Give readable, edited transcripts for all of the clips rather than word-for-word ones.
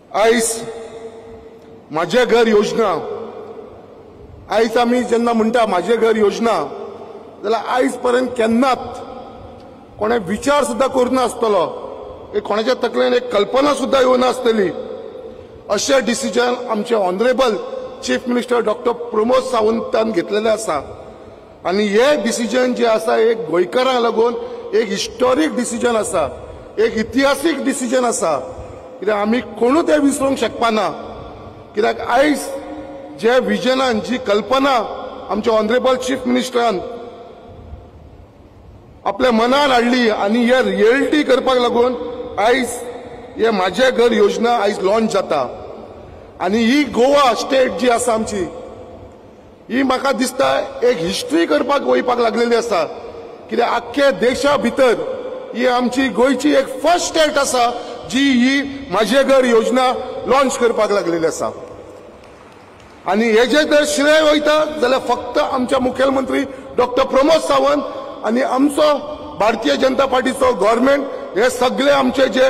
आयज माझे घर योजना, आयज आमी जेन्ना म्हणटा माझे घर योजना जाल्यार आयज पर्यंत केन्नाच कोणे विचार सुद्दां करूं नासतलो, एक कोणाच्या तकलेन एक कल्पना सुद्दां येवना आसतली. अशें डिसिजन आमचे honourable chief minister doctor Pramod सावंतान घेतलेलें आसा. आनी हे डिसिजन जे आसा एक गोंयकारांक लागून एक हिस्टोरीक डिसिजन आसा, एक इतिहासीक डिसिजन आसा. कित्याक आमी कोणूच तें विसरूंक शकपाना. कित्याक आयज जे विजनान, जी कल्पना आमच्या ऑनरेबल चीफ मिनिस्टरान आपल्या मनान हाडली आनी हे रियलिटी करपाक लागून आयज हे माझे घर योजना आयज लॉन्च जाता. आनी ही गोवा स्टेट जी आसा आमची, ही म्हाका दिसता एक हिस्ट्री करपाक वयपाक लागलेली आसा. कित्याक आख्खे देशा भितर ही आमची गोंयची एक फर्स्ट स्टेट आसा जी ही माझे घर योजना लॉन्च करपाक लागलेली आसा. आनी हेजे जर श्रेय वयता जाल्यार फक्त आमच्या मुखेलमंत्री डॉक्टर प्रमोद सावंत आनी आमचो भारतीय जनता पार्टीचो गव्हर्मेंट, हे सगळे आमचे जे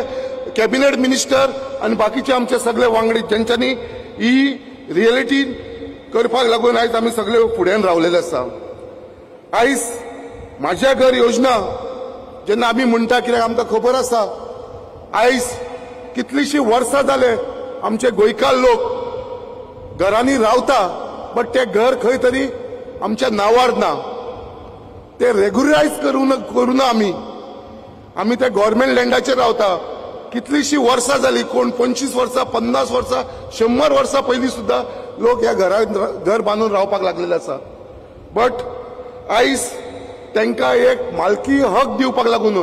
कॅबिनेट मिनिस्टर आनी बाकीचे आमचे सगळे वांगडी जेंच्यांनी ही रियलिटी करपाक लागून आयज आमी सगळे फुड्यान रावलेले आसा. आयज माझे घर योजना जेन्ना आमी म्हणटा, कित्याक आमकां खबर आसा आयज कितलींशीं वर्सां जाले आमचे गोंयकार लोक घरांनी रावता, बट ते घर खंय तरी आमच्या नांवार ना, ते रेगुलरायज करूं ना. आमी आमी त्या गव्हर्मेंट लँडाचेर रावता. कितलींशीं वर्सां जाली, कोण 25 वर्सां, 50 वर्सां, 100 वर्सां पयलीं सुद्दां लोक ह्या घरांत घर बांदून रावपाक लागलेले आसा. बट आयज तांकां एक मालकी हक दिवपाक लागून,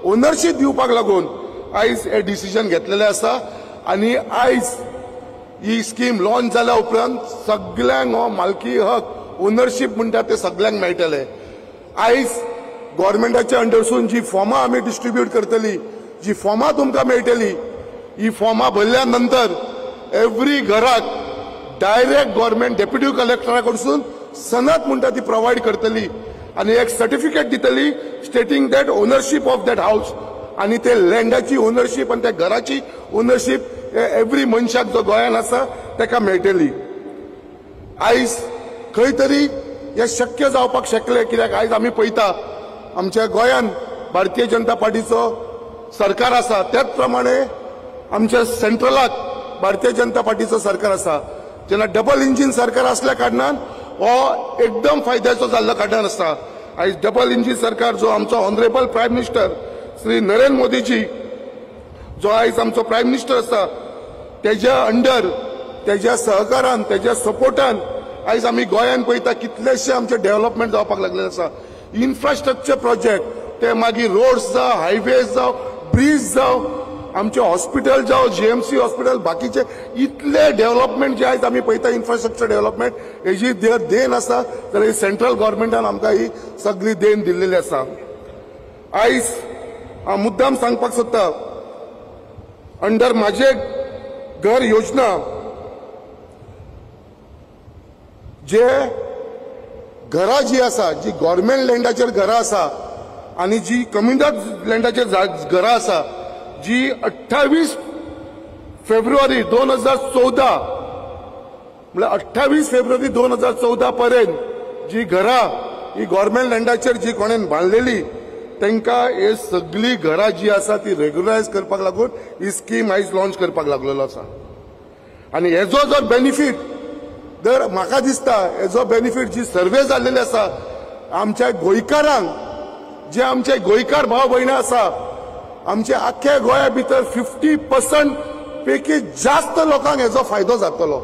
ओनरशीप दिवपाक लागून आयज हे डिसिजन घेतलेलें आसा. आनी आयज ही स्कीम लॉन्च जाल्या उपरांत सगल्यांक हो मालकी हक, ओनरशीप म्हणटा ते सगल्यांक मेळटले. आयज गव्हर्मेंटाच्या अंडरसून जी फॉर्मां आमी डिस्ट्रिब्यूट करतली, जी फॉर्मां तुमकां मेळटली, ही फॉर्मां भरल्या नंतर एवरी घराक डायरेक्ट गव्हर्मेंट डेप्युटी कलेक्टरा कडसून सनद म्हणटा ती प्रोवायड करतली आनी एक सर्टिफिकेट दितली stating that ownership of that house. आनी ते लँडाची ओनरशीप आनी त्या घराची ओनरशीप एवरी मनशाक जो गोंयान आसा ताका मेळटली. आयज खंय तरी हें शक्य जावपाक शकलें, कित्याक आयज आमी पळयता आमच्या गोंयान भारतीय जनता पार्टीचो सरकार आसा, त्याच प्रमाणे आमच्या सेंट्रलाक भारतीय जनता पार्टीचो सरकार आसा. जेन्ना डबल इंजीन सरकार आसल्या कारणान हो एकदम फायद्याचो जाल्लो कारणान आसा. आयज डबल इंजीन सरकार जो आमचो honourable prime minister Shri Narendra Modiji जो आयज आमचो प्रायम मिनिस्टर आसा, तेज्या अंडर, तेज्या सहकारान, तेज्या सपोर्टान आयज आमी गोंयान पळयता कितलेशे आमचे डेव्हलपमेंट जावपाक लागलेले आसा. इन्फ्रास्ट्रक्चर प्रोजेक्ट, ते मागीर रोड्स जावं, हायवेज जावं, ब्रीज जावं, आमचे हॉस्पिटल जावं, जीएमसी हॉस्पिटल, बाकीचे इतले डेव्हलपमेंट जे आयज आमी पळयता इन्फ्रास्ट्रक्चर डेव्हलपमेंट, हेजी देन आसा जाल्यार सेंट्रल गव्हर्मेंटान आमकां ही सगळी देन दिल्लेली आसा. आयज हांव मुद्दाम सांगपाक सोदता, अंडर माझे घर योजना जे घरां जी आसा, जी गव्हर्मेंट लँडाचेर घरां आसा आनी जी कम्युनिटी लँडाचेर घरां आसा, जी 28 फेब्रुवारी 2014 म्हळ्यार 28 फेब्रुवारी 2014 पर्यंत जी घरां ही गव्हर्मेंट लँडाचेर जी कोणेन बांदलेली तांकां हे सगळी घरां जी आसा ती रेगुलरायज करपाक लागून ही स्कीम आयज लॉन्च करपाक लागलेलो आसा. आनी हेजो जर बेनिफीट जर म्हाका दिसता, हेजो बेनिफीट जी सर्वे जाल्लेली आसा आमच्या गोंयकारांक, जे आमचे गोंयकार भाव भयणां आसा, आमच्या आख्ख्या गोंया भितर 50% पैकी जास्त लोकांक हेजो फायदो जातलो.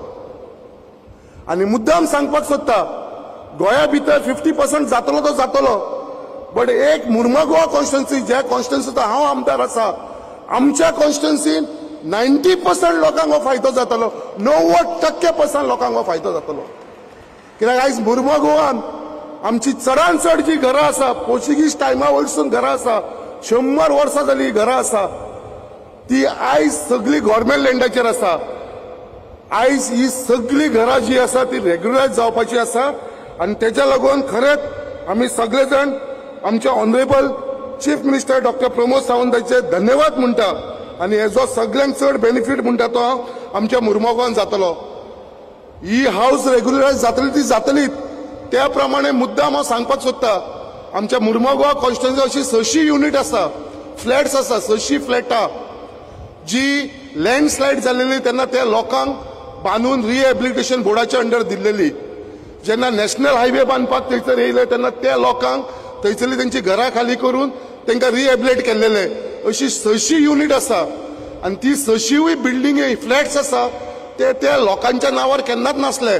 आनी मुद्दाम सांगपाक सोदता, गोंया भितर 50% जातलो तो जातलो, बट एक मुर्मगोवा कॉन्स्टिट्युन्सी, ज्या कॉन्स्टिट्युन्सीचो हांव आमदार आसा, आमच्या कॉन्स्टिट्युन्सीन 90% लोकांक हो फायदो जातलो, 90% लोकांक हो फायदो जातलो. कित्याक आयज मुर्मगोवान आमची चडान चड जी घरां आसा, पोर्चुगीज टायमा वयरसून घरां आसा, 100 वर्सां जाली घरां आसा, ती आयज सगळी गव्हर्मेंट लँडाचेर आसा. आयज ही सगळी घरां जी आसा ती रेगुलरायज जावपाची आसा आनी तेज्या लागून खरेंच आमी सगळे जाण आमचे honourable chief minister doctor Pramod सावंताचे धन्यवाद म्हणटा. आनी हेजो सगळ्यांत चड बेनिफीट म्हणटा तो आमच्या मुरमोगान जातलो. ही हावस रेग्युलरायज जातली ती जातलीच. त्या प्रमाणे मुद्दाम हांव सांगपाक सोदता, आमच्या मुरमोगांव कॉन्स्टिट्युएन्सी अशी 600 युनिट आसा, फ्लॅट्स आसा, 600 फ्लॅटां जी लँडस्लायड जाल्लेली तेन्ना त्या लोकांक बांदून रिहॅबिलिटेशन बोर्डाच्या अंडर दिल्लेली. जेन्ना नॅशनल हायवे बांदपाक थंयसर येयले तेन्ना त्या लोकांक थंयसरली तेंची घरां खाली करून तांकां रिहॅबिलिटेट केल्लेले. अशी 600 युनिट आसा आनी ती 600 बिल्डिंगे फ्लॅट्स आसा ते त्या लोकांच्या नांवार केन्नाच नासले,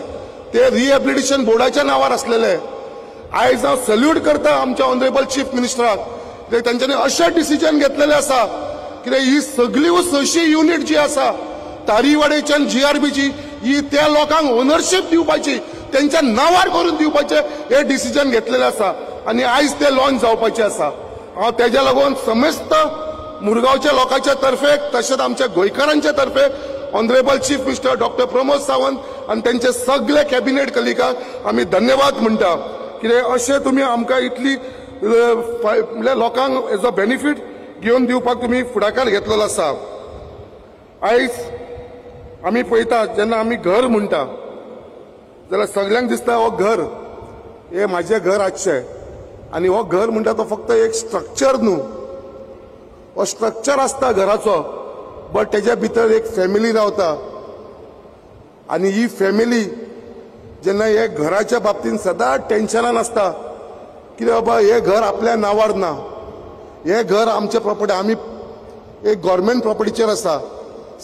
ते रिहॅबिलिटेशन बोर्डाच्या नांवार आसलेले. आयज हांव सल्यूट करता आमच्या ऑनरेबल चीफ मिनिस्टराक, तेंच्यांनी अशें डिसिजन घेतलेलें आसा कित्याक ही सगळी 600 युनिट जी आसा तारीवाडेच्यान जीआरबीची ही त्या लोकांक ओनरशीप दिवपाची, तेंच्या नांवार करून दिवपाचें हें डिसिजन घेतलेलें आसा आनी आयज तें लॉन्च जावपाचें आसा. हांव तेज्या लागून समेस्त मुरगांवच्या लोकांच्या तर्फे तशेंच आमच्या गोंयकारांच्या तर्फे honourable chief minister doctor Pramod Sawant आनी तेंचे सगळे कॅबिनेट कलिकांक आमी धन्यवाद म्हणटा. कित्याक अशें तुमी आमकां इतली म्हणल्यार लोकांक हेजो बेनिफीट घेवन दिवपाक तुमी फुडाकार घेतलेलो आसा. आयज आमी पळयता जेन्ना आमी घर म्हणटा जाल्यार सगल्यांक दिसता हो घर हें म्हाजें घर आसचें, आनी हो घर म्हणटा तो फक्त एक स्ट्रक्चर न्हू, हो स्ट्रक्चर आसता घराचो, बट तेज्या भितर एक फॅमिली रावता आनी ही फॅमिली जेन्ना हे घराच्या बाबतीन सदांच टेन्शनान आसता कितें बाबा हें घर आपल्या नांवार ना, हें घर आमचें प्रॉपर्टी, आमी एक गव्हर्मेंट प्रॉपर्टीचेर आसा,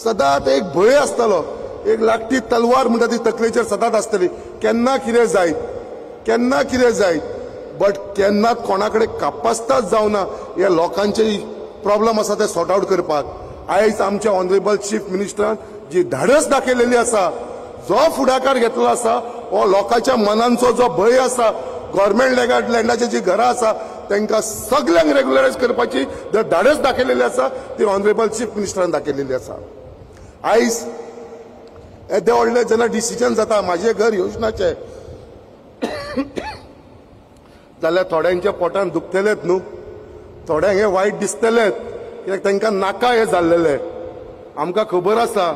सदांच एक भंय आसतलो, एक लागटी तलवार म्हणटा ती तकलेचेर सदांच आसतली, केन्ना कितें जायत, केन्ना कितें जायत, बट केन्नाच कोणा कडेन कापास्ताच जावना हे लोकांचे प्रॉब्लम आसा ते सॉर्ट आउट करपाक. आयज आमच्या ऑनरेबल चीफ मिनिस्टरान जी धाडस दाखयलेली आसा, जो फुडाकार घेतलो आसा, हो लोकांच्या मनांचो जो भंय आसा, गव्हर्मेंट लँडाची जी घरां आसा तांकां सगल्यांक रेग्युलरायज करपाची जर धाडस दाखयलेली आसा ती ऑनरेबल चीफ मिनिस्टरान दाखयलेली आसा. आयज येदे व्हडलें जेन्ना डिसिजन जाता म्हाजें घर योजनाचें जाल्यार थोड्यांच्या पोटान दुखतलेच न्हू, थोड्यांक हें वायट दिसतलेच, कित्याक तांकां नाका हें जाल्लेलें. आमकां खबर आसा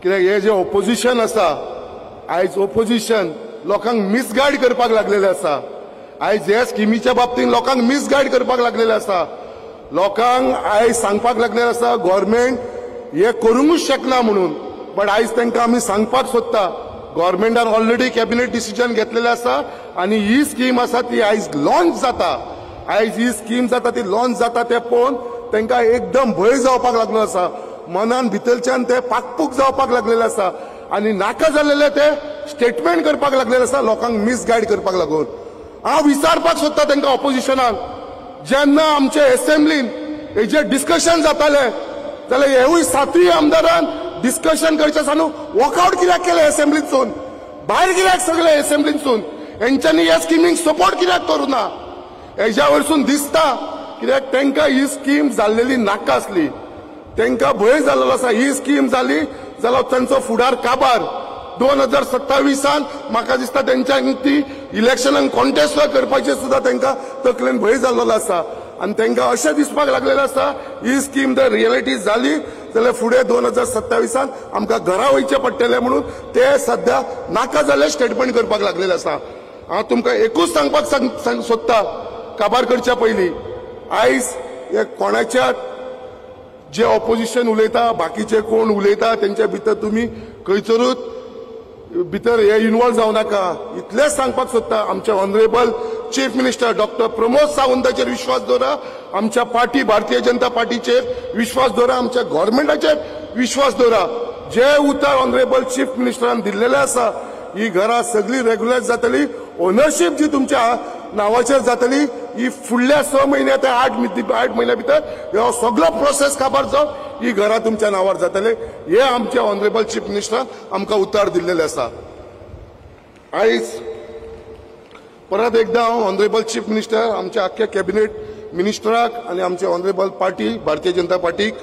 कित्याक हें जें ओपोजिशन आसा, आयज ओपोजिशन लोकांक मिसगायड करपाक लागलेलें आसा. आयज ह्या स्किमीच्या बाबतींत लोकांक मिसगायड करपाक लागलेलें आसा. लोकांक आयज सांगपाक लागलेलें आसा गव्हर्मेंट हें करूंकूच शकना म्हणून, बट आयज तांकां आमी सांगपाक सोदता गव्हर्मेंटान ऑलरेडी कॅबिनेट डिसिजन घेतलेलें आसा आनी ही स्कीम आसा ती आयज लॉन्च जाता. आयज ही स्कीम जाता ती लॉन्च जाता तें पळोवन तांकां एकदम भंय जावपाक लागलो आसा, मनान भितरच्यान ते पाकपूक जावपाक लागलेले आसा आनी नाका जाल्लेले ते स्टेटमेंट करपाक लागलेले आसा लोकांक मिसगायड करपाक लागून. हांव विचारपाक सोदता तांकां ऑपोजिशनाक, जेन्ना आमचे एसेंब्लीन हेजेर डिस्कशन जातालें जाल्यार हेवूय 7 आमदारान डिस्कशन करचे सानू वॉकआउट कित्याक केलें एसेंब्लींतसून, भायर कित्याक सगळे एसेंब्लींतसून, हेंच्यांनी ह्या स्किमींक सपोर्ट कित्याक करूं ना? हेज्या वयरसून दिसता कित्याक तांकां ही स्कीम जाल्लेली नाका आसली, तांकां भंय जाल्लो आसा ही स्कीम जाली जाल्यार तांचो फुडार काबार. 2027 म्हाका दिसता तेंच्यांनी ती इलेक्शनाक कॉन्टेस्ट करपाची सुद्दां तांकां तकलेन भंय जाल्लो आसा आनी तांकां अशें दिसपाक लागलेलें आसा ही स्कीम जर रियलिटी जाली जाल्यार फुडें 2027 आमकां घरा वयचें पडटलें म्हणून ते सद्या नाका जाल्ले स्टेटमेंट करपाक लागलेले आसा. हांव तुमकां एकूच सांगपाक सोदता काबार करच्या पयलीं, आयज हे कोणाच्या जे ऑपोजिशन उलयता, बाकीचे कोण उलयता तेंच्या भितर तुमी खंयसरूच भितर हे इन्वॉल्व जावं नाका. इतलेंच सांगपाक सोदता, आमचे honourable chief minister doctor Pramod सावंताचेर विश्वास दवरा, आमच्या पार्टी भारतीय जनता पार्टीचेर विश्वास दवरा, आमच्या गव्हर्मेंटाचेर विश्वास दवरा. जे उतर ऑनरेबल चीफ मिनिस्टरान दिल्लेलें आसा ही घरां सगळीं रेग्युलर जातली, ओनरशीप जी तुमच्या नांवाचेर जातली ही फुडल्या 6 म्हयन्या ते 8 म्हयन्या भितर हो सगळो प्रोसेस काबार जावन ही घरां तुमच्या नांवार जातले, हे आमचे ऑनरेबल चीफ मिनिस्टरान आमकां उतर दिल्लेलें आसा. आयज परत एकदां हांव ऑनरेबल चीफ मिनिस्टर, आमच्या आख्ख्या कॅबिनेट मिनिस्टराक आनी आमचे ऑनरेबल पार्टी भारतीय जनता पार्टीक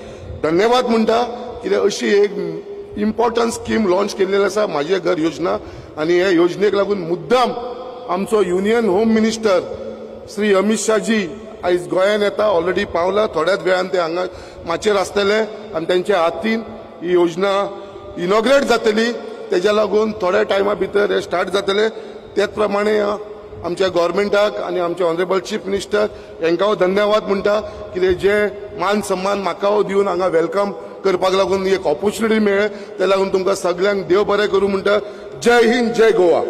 धन्यवाद म्हणटा, कित्याक अशी एक इम्पॉर्टंट स्कीम लॉन्च केल्लेली आसा म्हाजें घर योजना, आनी हे योजनेक लागून मुद्दाम आमचो union home minister Shri Amit Shahji आयज गोंयान येता, ऑलरेडी पावला, थोड्याच वेळान ते हांगा माचयेर आसतले आनी तेंच्या हातीन ही योजना इनॉग्रेट जातली. तेज्या लागून थोड्या टायमा भितर हे स्टार्ट जातले. त्याच प्रमाणे आमच्या गव्हर्मेंटाक आनी आमचे ऑनरेबल चीफ मिनिस्टर हांकां धन्यवाद म्हणटा, कितें जे मान सन्मान म्हाका दिवन हांगा welcome करपाक लागून एक ऑपॉर्च्युनिटी मेळ्ळें. ते लागून तुमकां सगळ्यांक देव बरें करूं म्हणटा. जय हिंद, जय गोवा.